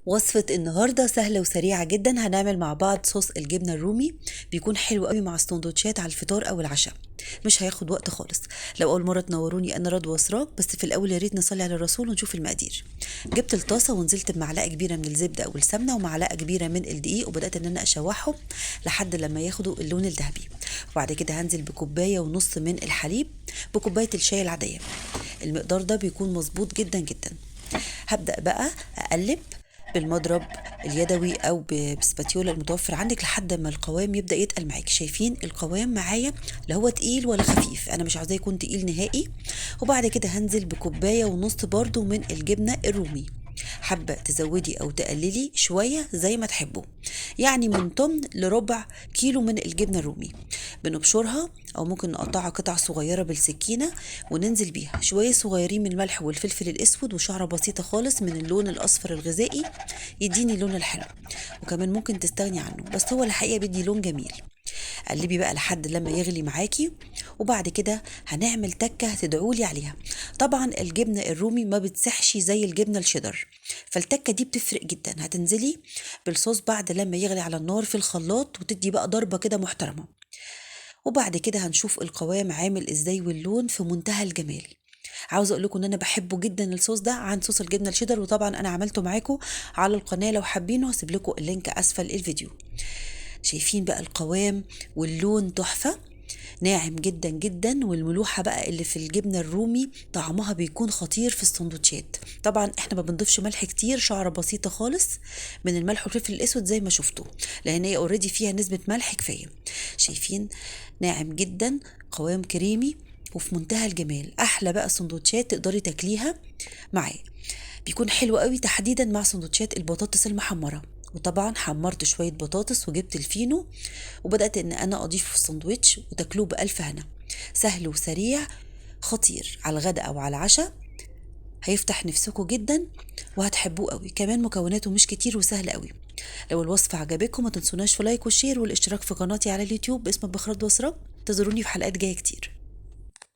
وصفة النهاردة سهلة وسريعة جدا. هنعمل مع بعض صوص الجبنة الرومي، بيكون حلو قوي مع السندوتشات على الفطار او العشاء، مش هياخد وقت خالص. لو اول مرة تنوروني، انا رضوى سراج. بس في الاول يا ريت نصلي على الرسول ونشوف المقادير. جبت الطاسة ونزلت بمعلقة كبيرة من الزبدة او السمنة ومعلقة كبيرة من الدقيق، وبدأت ان انا اشوحهم لحد لما ياخدوا اللون الذهبي. وبعد كده هنزل بكوباية ونص من الحليب، بكوباية الشاي العادية. المقدار ده بيكون مظبوط جدا جدا. هبدأ بقى اقلب بالمضرب اليدوي او بسباتيولا المتوفر عندك لحد ما القوام يبدأ يتقل معاك. شايفين القوام معايا، لا هو تقيل ولا خفيف، انا مش عاوزاه يكون تقيل نهائي. وبعد كده هنزل بكوباية ونص برضو من الجبنة الرومي. حابة تزودي او تقللي شوية زي ما تحبوا، يعني من تمن لربع كيلو من الجبنة الرومي. بنبشرها او ممكن نقطعها قطع صغيرة بالسكينة وننزل بيها شوية صغيرين من الملح والفلفل الاسود وشعرة بسيطة خالص من اللون الاصفر الغذائي يديني اللون الحلو، وكمان ممكن تستغني عنه بس هو الحقيقة بيدي لون جميل. قلبي بقى لحد لما يغلي معاكي، وبعد كده هنعمل تكة هتدعولي عليها. طبعا الجبنة الرومي ما بتسحش زي الجبنة الشيدر، فالتكة دي بتفرق جدا. هتنزلي بالصوص بعد لما يغلي على النار في الخلاط وتدي بقى ضربة كده محترمة. وبعد كده هنشوف القوام عامل ازاي واللون في منتهى الجمال. عاوزه اقول لكم ان انا بحبه جدا الصوص ده عن صوص الجبنة الشيدر، وطبعا انا عملته معاكم على القناة، لو حابينه هسيب لكم ال link اسفل الفيديو. شايفين بقى القوام واللون تحفة، ناعم جدا جدا، والملوحه بقى اللي في الجبنة الرومي طعمها بيكون خطير في السندوتشات. طبعا احنا ما بنضيفش ملح كتير، شعره بسيطة خالص من الملح والفلفل الاسود زي ما شفتوا، لان هي already فيها نسبه ملح كفاية. شايفين ناعم جدا، قوام كريمي وفي منتهى الجمال. احلى بقى سندوتشات تقدري تاكليها معاه، بيكون حلو قوي تحديدا مع سندوتشات البطاطس المحمره. وطبعا حمرت شوية بطاطس وجبت الفينو وبدأت ان انا اضيفه في الساندوتش، وتاكلوه بألف هنا. سهل وسريع، خطير على الغداء او على العشاء، هيفتح نفسكم جدا وهتحبوه قوي. كمان مكوناته مش كتير وسهل قوي. لو الوصفة عجبتكم ما تنسوناش في like و share والاشتراك في قناتي على اليوتيوب باسم مطبخ رضوى سراج. انتظروني في حلقات جاية كتير.